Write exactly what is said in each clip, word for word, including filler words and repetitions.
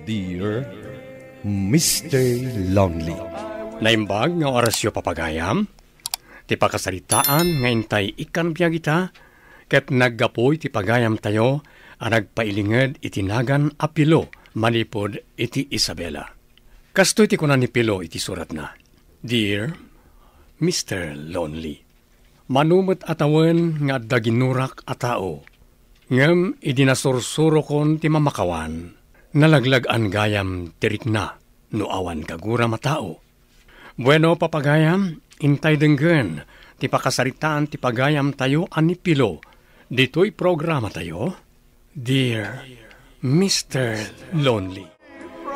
Dear Mister Lonely. Naimbag nga orasyo, papagayam. Ti pakasaritaan nga intay ikkan biag ita, ket naggapu iti pagayamtayo a nagpailinged iti nagan a Pilo manipud iti Isabela. Kastoy ti kuna ni Pilo iti suratna, "Dear Mister Lonely, mano met a tawen nga adda ginurak a tao, ngem idi nasursurokon ti mamakawan, nalaglag-an gayam ti rikna no awan kaguram a tao." Bueno, papagayam, intay denggen ti pakasaritaan ti pagayamtayo a ni Pilo ditoy programatayo, Dear Mister Lonely.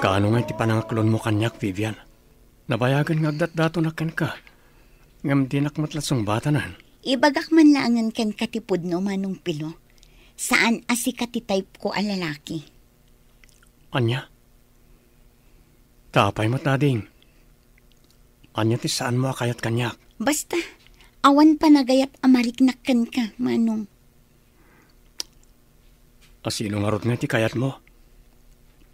Kaano nga iti panangaklonmo kaniak, Vivian? Nabayagen nga agdatdatonak kenka, ngem dinak met la sungbatanan. Ibagak man laengen kenka ti pudno, Manong Pilo. Saan a sika ti type ko a lalaki. Ania? Ta apay met, ading? Ania ti saanmo a kayat kaniak? Basta, awan panagayat a mariknak kenka, Manong. A sino ngarud nga ti kayatmo?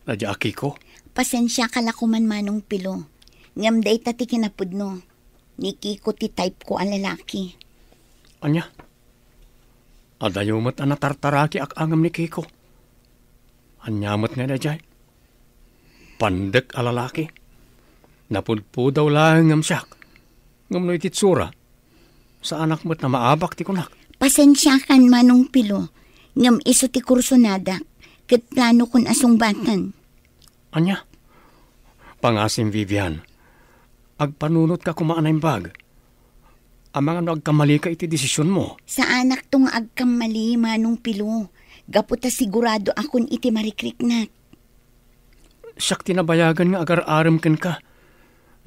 Adda a Kiko? Pasensiaka la koman, Manong Pilo. Ngem dayta ti kinapudno. Ni Kiko ti type ko a lalaki. Ania? Adayo met a natartaraki ak-angem ni Kiko. Ania met nga daydiay? Pandek a lalaki. Napudpudaw laeng ngem siak. Ngem no iti itsura, saanak met a maabak ti kunak. Pasensiakan, Manong Pilo, ngem isu ti kursonadak, ket planokon a sungbatan. Ania? Pangasim, Vivian. Agpanunotka koma a naimbag. Amangan no agkammalika iti desisionmo. Saanakto nga agkammali, Manong Pilo, gapu ta siguradoakon iti marikriknak. Siak ti nabayagen nga agar-arem kenka.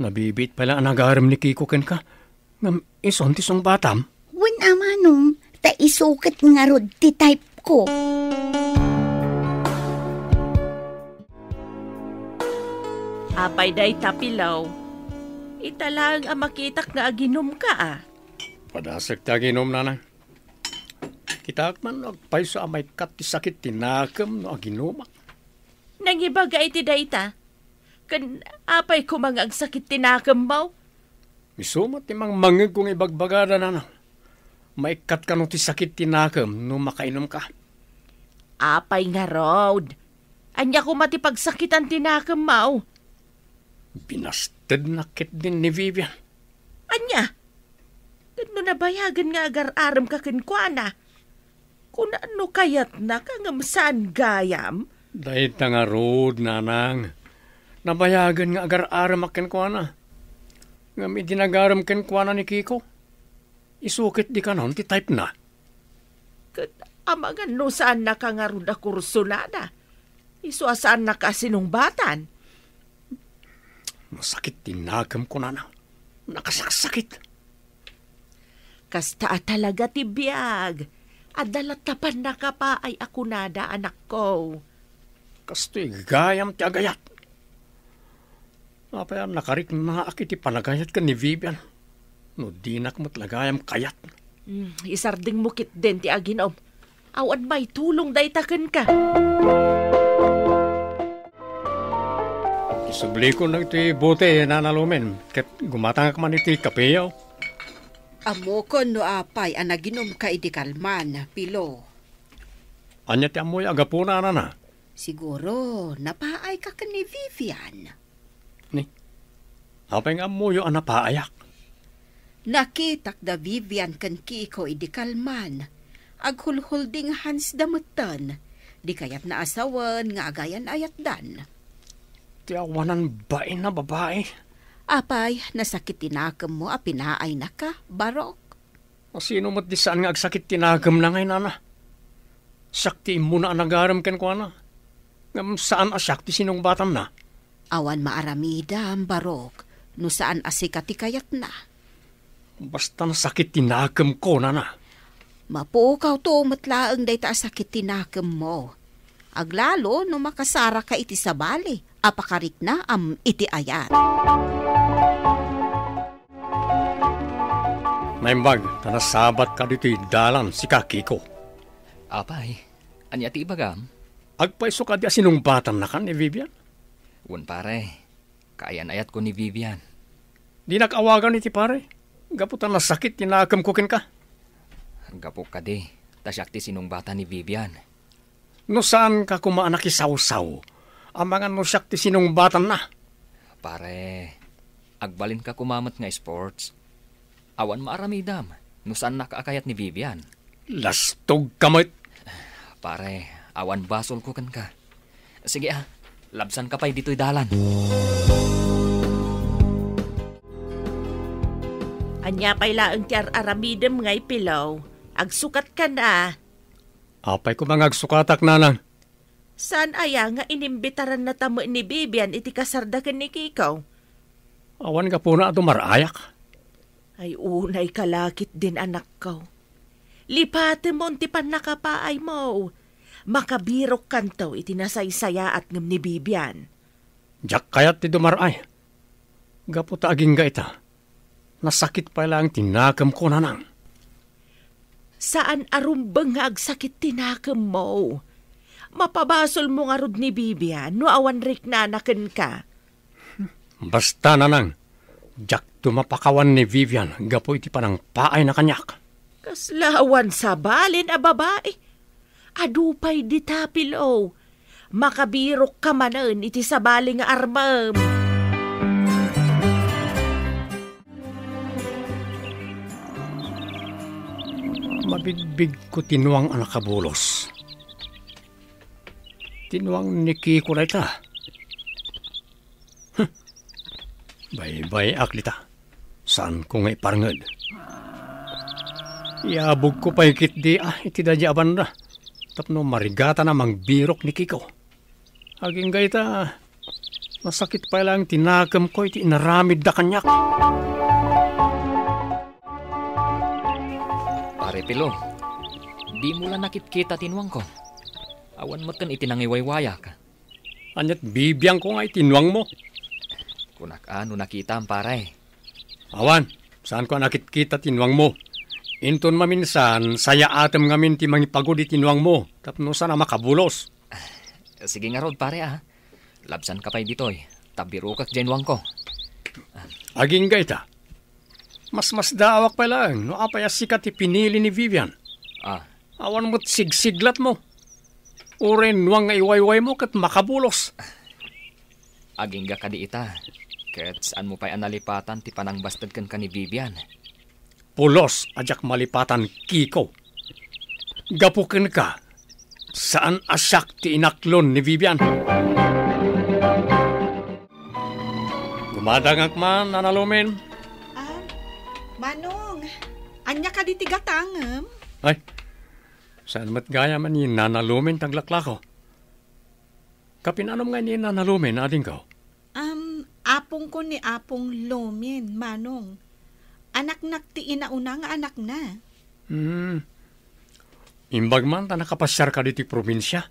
Nabibiit pay la a nagarem ni Kiko kenka. Ngem isun ti sungbatam? Wen a, Manong, ta isu ket ngarud ti type ko. Apay dayta, Pilo? Ita laeng a makitak nga aginumka, a. Padasek ti aginum, nanang. Kitaak man no agpayso a maikkat ti sakit ti nakem no aginumak. Nangibaga iti dayta? Ken apay koma nga agsakit ti nakemmo? Isu met ti mangmangegko nga ibagbagada, nanang. Maikkat kano ti sakit ti nakem no makainumka. Apay ngarud? Ania koma ti pagsakitan ti nakemmo? Binastednak ketdin ni Vivian. Ania? Ket no nabayagen nga agar-aremka kenkuana, kuna no kayatnaka ngem saan gayam? Dayta ngarud, nanang. Nabayagen nga agar-aremak kenkuana. Ngem idi nagarem kenkuana ni Kiko, isu ket di kanon ti type na. Ket amangan no saannaka ngarud a kursunada, isu a saannaka a sinungbatan. Masakit ti nakem, kunana. Nakasaksakit. Kasta a talaga ti biag. Adda latta pannakapaay a kunada, anakko. Kastoy gayam ti agayat. Apay a nakariknaak iti panagayat ken ni Vivian? No dinak met la gayam kayat. Hmm, isardengmo ketdin ti aginom. Awan maitulong dayta kenka. Isublikon dagiti bote, Nana Lumen, ket gumatangak man iti kapeyo. Ammokon no apay a naginumka idi kalman, Pilo. Ania ti ammoyo a gapuna, Nana? Siguro, napaayka ken ni Vivian. Ni, apay nga ammoyo a napaayak? Nakitak da Vivian ken Kiko idi kalman. Aghulhuldinghans da metten. Di kayatna a sawen nga agayan-ayatdan. Ti awanan bain a babai. Apay, nasakit ti nakemmo a pinaaynaka, Barok? Asino met di saan nga agsakit ti nakemna ngay, Nana? Siak ti immuna a nagarem kenkuana. Ngem saan a siak ti sinungbatanna. Awan maaramidam, Barok, no saan a sika ti kayatna. Basta nasakit ti nakemko, Nana. Mapukawto met laeng dayta a sakit ti nakemmo. Aglalo no makasaraka iti sabali a pakariknaam iti ayat. Naimbag, ta nasabatka ditoy dalan, sika, Kiko. Apay, ania ti ibagam? Agpayso kadi a sinungbatannaka ni Vivian? Wen, pare, kaayan-ayatko ni Vivian. Dinak awagan iti pare, gapu ta nasakit ti nakemko kenka. Gapu kadi, ta siak ti sinungbatan ni Vivian. No saanka koma a nakisawsaw, amangan no siak ti sinungbatanna. Pare, agbalinka koma met nga sports. Awan maaramidam no saannak a kayat ni Vivian. Lastogka met. Pare, awan basolko kenka. Sige a, labsanka pay ditoy dalan. Ania pay laeng ti ar-aramidem nga ipilaw? Agsukatkan a. Apay koma nga agsukatak, nanang? Saan aya nga inimbitaranna ta met ni Vivian iti kasarda ken ni Kiko? Awan gapuna a dumar-ayak. Ay, unay ka la ketdin, anakko. Lipatemon ti pannakapaaymo. Makabirokkanto iti nasaysayaat ngem ni Vivian. Diak kayat ti dumar-ay. Gapu ta agingga ita, nasakit pay laeng ti nakemko, nanang. Saan a rumbeng nga agsakit ti nakemmo. Mapabasolmo ngarud ni Vivian no awan riknana kenka. Basta, nanang, diakto mapakawan ni Vivian gapu iti panangpaayna kaniak. Kasla awan sabalin a babai. Adu pay dita, Pilo. Makabirokka manen iti sabali nga armem. Mabigbigko ti nuang a nakabulos. Ti nuang ni Kiko dayta. Huh. Baybay-ak dita. Saanko nga iparnged. Iabogko pay ketdi a iti daydi a banda tapno marigatan a mangbirok ni Kiko. Agingga ita, nasakit pay laeng ti nakemko iti inaramidda kaniak. Pare Pilo, dimo la nakitkita ti nuangko. Awan metten iti nangiwaywayak. Aniat bibiangko nga iti nuangmo? Kunak a no nakitam, pare. Awan, saanko a nakitkita ti nuangmo. Inton maminsan, sayaatem ngamin ti mangipagod iti nuangmo tapno saan a makabulos. Sige ngarud, pare, a. Labsanka pay ditoy, ta birokak diay nuangko. Agingga ita. Masmasdaawak pay laeng no apay a sika ti pinili ni Vivian. Ah. Awan met sigsiglatmo. Uray nuang nga iwaywaymo ket makabulos. Agingga kadi ita, ket saanmo pay a nalipatan ti panangbasted kenka ni Vivian. Pulos a diak malipatan, Kiko. Gapu kenka, saan a siak ti inaklon ni Vivian. Gumadangak man, Nana Lumen. Ah, Manong, ania kadi ti gatangem? Ay, saan met gayam ni Nana Lumen ti aglaklako. Kapinanom nga ni Nana Lumen, adingko? Um, apongko ni Apong Lumen, Manong. Anaknak ti inauna nga anakna. Hmm. Imbag man ta nakapasiarka ditoy probinsia?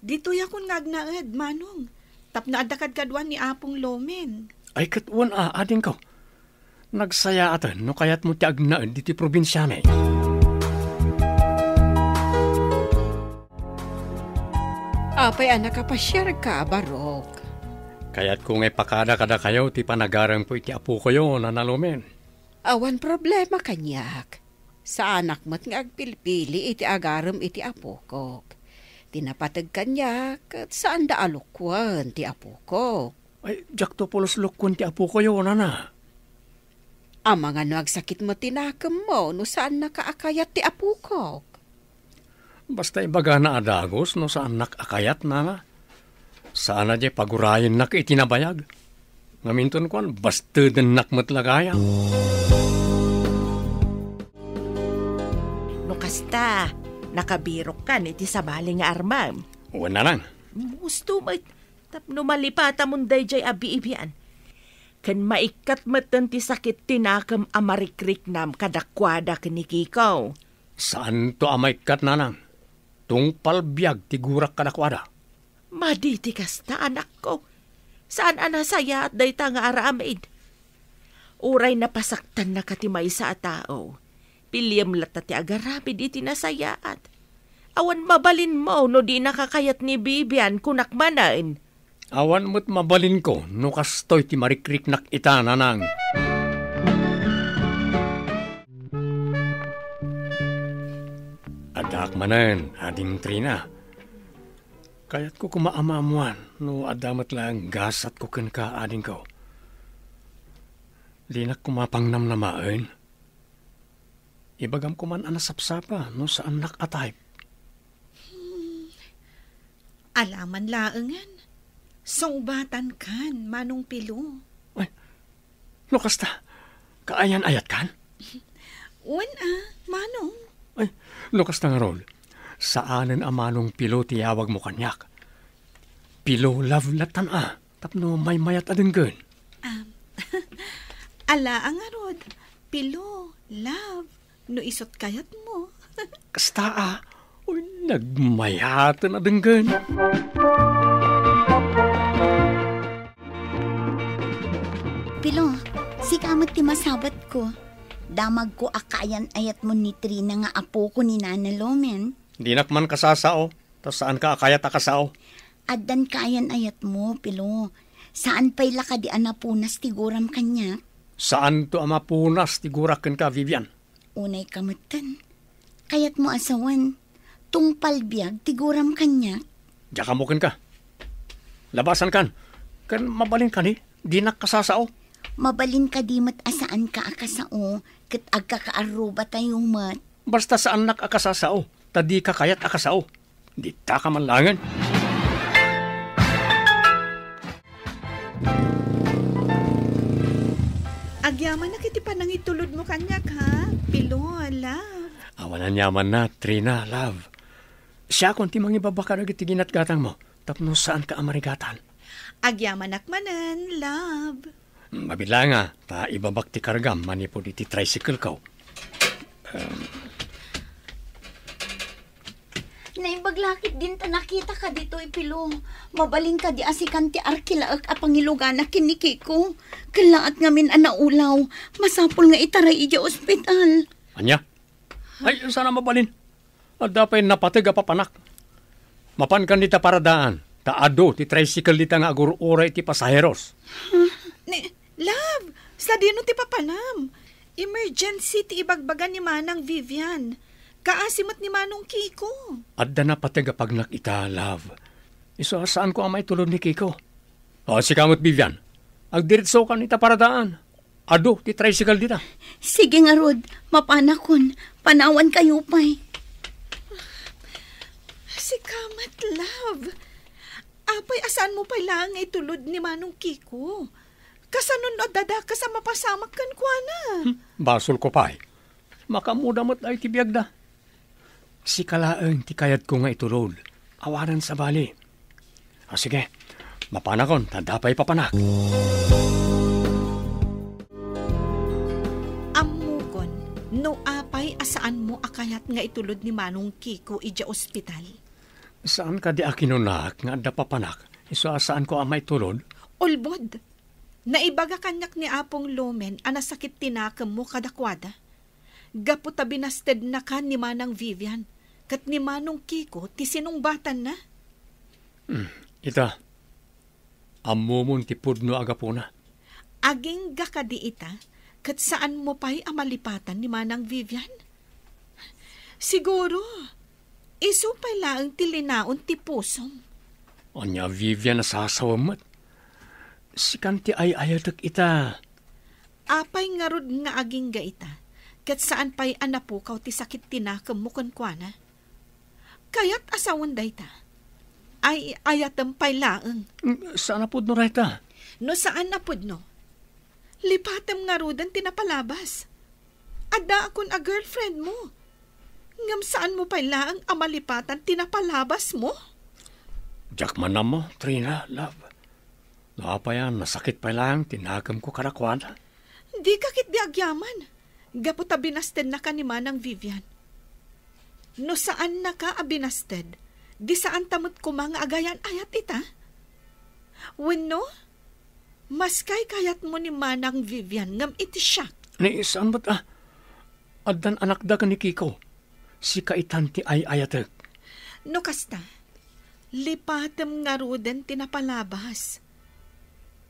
Ditoyakon nga agnaed, Manong. Tapno adda kadkaduan ni Apong Lumen. Ay, ket wen a, adingko. Nagsayaaten no kayatmo ti agnaed ditoy probinsiami. Apay a nakapasiarka, Barok? Kayatko nga ipakada kadakayo ti panagaremko iti apokoyo, Nana Lumen. Awan problema kaniak. Saanak met nga agpilpili iti agarem iti apokok. Ti napateg kaniak, ket saanda a lukuen ti apokok. Ay, diakto pulos lukuen ti apokoyo, nana. Amangan no agsakit met ti nakemmo no saannaka a kayat ti apokok? Basta ibagana a dagus no saannak a kayat, nana. Saan a diay pagurayennak iti nabayag. Ngaminton kuan, bastedennak met la gayam. No kasta, nakabirokkan iti sabali nga armam. Wen, nanang. Musto met, tapno malipatamon daydiay a biibian. Ken maikkat metten ti sakit ti nakem a marikriknam kadakuada ken ni Kiko. Saanto a maikkat, nanang. Tungpal biag ti gurak kadakuada. Madi ti kasta, anakko. Saan a nasayaat dayta nga aramid. Uray napasaktannaka ti maysa a tao, piliem latta ti agaramid iti nasayaat. Awan mabalinmo no dinaka kayat ni Bibian, kunak manen. Awan met mabalinko no kastoy ti marikriknak ita, Nanang. Addaak manen, Ading Trina. Kayatko koma a maammoan no adda met laeng gasatko kenka, adingko. Dinak koma pangnamnamaen. Ibagam koman a nasapsapa no saannak a type. Hmm. Alaman laengen. Sungbatan kan, Manong Pilo. Ay, no kasta, kaayan-ayat kan? Wen a, Manong. Ay, no kasta ngarud, saanen a Manong Pilo ti yawagmo kaniak. Pilo love latan a, tapno maymayat a denggen. Um, ala a ngarud, Pilo, love, no isut kayatmo. Kasta a, uy, nagmayaten a denggen. Pilo, sika met ti masabetko. Damagko a kaayan-ayatmo ni Trina nga apoko ni Nana Lomen. Dinak man kasasao. Ta saanka a kayat a kasao? Addan kaayan-ayatmo, Pilo. Saan pay la kadi a napunas ti guram kaniak? Saanto a mapunas ti gurak kenka, Vivian. Unay ka metten. Kayatmo a sawen, tungpal biag ti guram kaniak? Diak ammo kenka. Labasan kan. Ken mabalin kadi, dinak kasasao. Mabalin kadi met a saanka a kasao, ket agkakaarrubatayo met. Basta saannak a kasasao, ta dika kayat a kasao. Ditaka man laengen. Agyamanak iti panangitulodmo kaniak, ha? Pilo, love. Awan aniamanna, Trina, love. Siakon ti mangibaba kadagiti ginatgatangmo, tapno saanka a marigatan. Agyamanak manen, love. Mabilanga, ta ibabak ti kargam manipud iti tricycle-ko. Em. Naimbag la ketdin ta nakitaka ditoy, Pilo. Mabalin kadi a sikan ti arkilaek a pangiluganak ken ni Kiko. Kellaat ngamin a naulaw. Masapul nga itaray idiay ospital. Ania? Ay, saan a mabalin. Adda pay napateg a papanak. Mapankan dita paradaan, ta adu ti tricycle dita nga agur-uray iti pasaheros. Ni, love, sadino ti papanam? Emergency ti ibagbaga ni Manang Vivian. Kaasi met ni Manong Kiko. Adda napateg a pagnak ita, love. Isu a saanko a maitulod ni Kiko. O, sika met, Vivian. Agdiretsokan ita paradaan. Adu ti tricycle dita. Sige ngarud, mapanakon. Panawankayo pay. Sika met, love. Apay a saanmo pay laeng nga itulod ni Manong Kiko? Kasano no adda dakes a mapasamak kenkuana? Hmm, basolko pay. Makaammoda met daytoy biagda. Sika laeng ti kayatko nga itulod. Awanen sabali. O, sige. Mapanakon, ta adda pay papanak. Ammokon no apay a saanmo a kayat nga itulod ni Manong Kiko idiay ospital. Saan kadi a kinunak nga adda papanak, isu a saanko a maitulod? Ulbod. Naibaga kaniak ni Apong Lomen a nasakit ti nakemmo kadakuada. Gapu ta binastednaka ni Manang Vivian, ket ni Manong Kiko ti sinungbatanna. Hmm, ita, ammomon ti pudno a gapuna. Agingga kadi ita, ket saanmo pay a malipatan ni Manang Vivian? Siguro, isu pay laeng ti linaon ti pusom. Ania, Vivian, a sasawem met? Sikan ti ay-ayatek ita. Apay ngarud nga agingga ita, ket saan pay a napukaw ti sakit ti nakemmo kenkuana? Kayat a sawen dayta. Ay-ayatem pay laeng. Mm, saan a pudno dayta? No saan a pudno, lipatem ngaruden ti napalabas. Addaakon a girlfriendmo. Ngem saanmo pay laeng a malipatan ti napalabasmo? Diak man ammo, Trina, love. No apay a nasakit pay laeng ti nakemko kadakuada. Dika ketdi agyaman, gapu ta binastednaka ni Manang Vivian. No saannaka a binasted, di saanta met koma nga agayan-ayat ita? Wenno, maskay kayatmo ni Manang Vivian ngem iti siak? Ni saan met a, addan anakda ken ni Kiko. Sika itan ti ay-ayatek. No kasta, Lipatem ngaruden ti napalabas.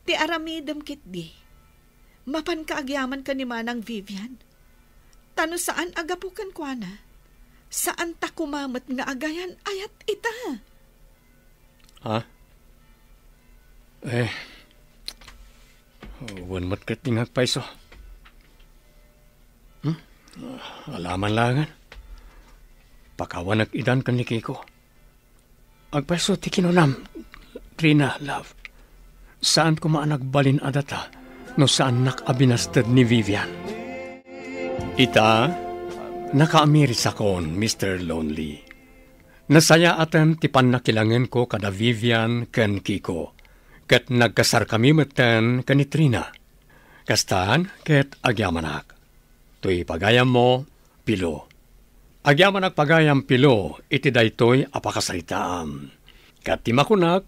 Ti aramidem ketdi, mapanka agyaman ken ni Manang Vivian. Ta no saan a gapu kenkuana, saanta koma met nga agayan-ayat ita. Ha? Eh, wen met ket ti nga agpayso. Hmm? Alaman laengen. Pakawanek idan ken ni Kiko. Agpayso ti kinunam, Trina, love. Saan koma a nagbalin a data no saannak a binasted ni Vivian. Ita, nakaamirisakon, Mister Lonely. Nasayaaten ti pannakilangenko kada Vivian ken Kiko, ket nagkasarkami metten ken ni Trina. Kastan ket agyamanak. Toy pagayammo, Pilo. Agyamanak pagayam, Pilo, iti daytoy a pakasaritaam. Ket ti makunak,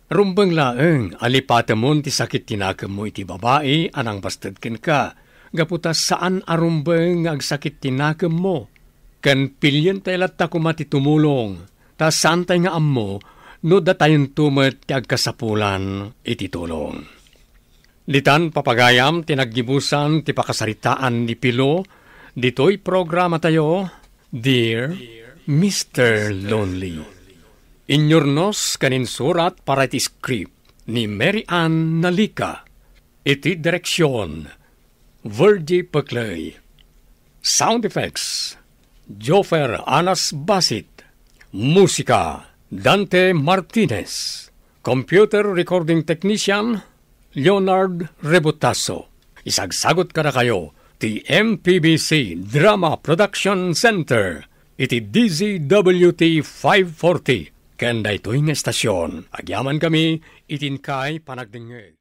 rumbeng laeng a lipatemon ti sakit ti nakemmo iti babai a nangbasted kenka, gapu ta saan a rumbeng nga agsakit ti nakemmo. Ken pilientayo latta koma ti tumulong, ta saantay nga ammo no datayonto met ti agkasapulan iti tulong. Ditan, papagayam, ti naggibusan ti pakasaritaan ni Pilo ditoy programatayo, Dear Mister Lonely. Inyurnos ken insurat para iti script ni Mary Ann Nalica. Iti direksyon, Virgie Peclay. Sound effects, Joffer Anas Basit. Musika, Dante Martinez. Computer recording technician, Leonard Rebutaso. Isagsagot kadakayo ti M P B C Drama Production Center iti D Z W T five forty ken daytoy nga estasyon. Agyamankami iti inkay panagdengngeg.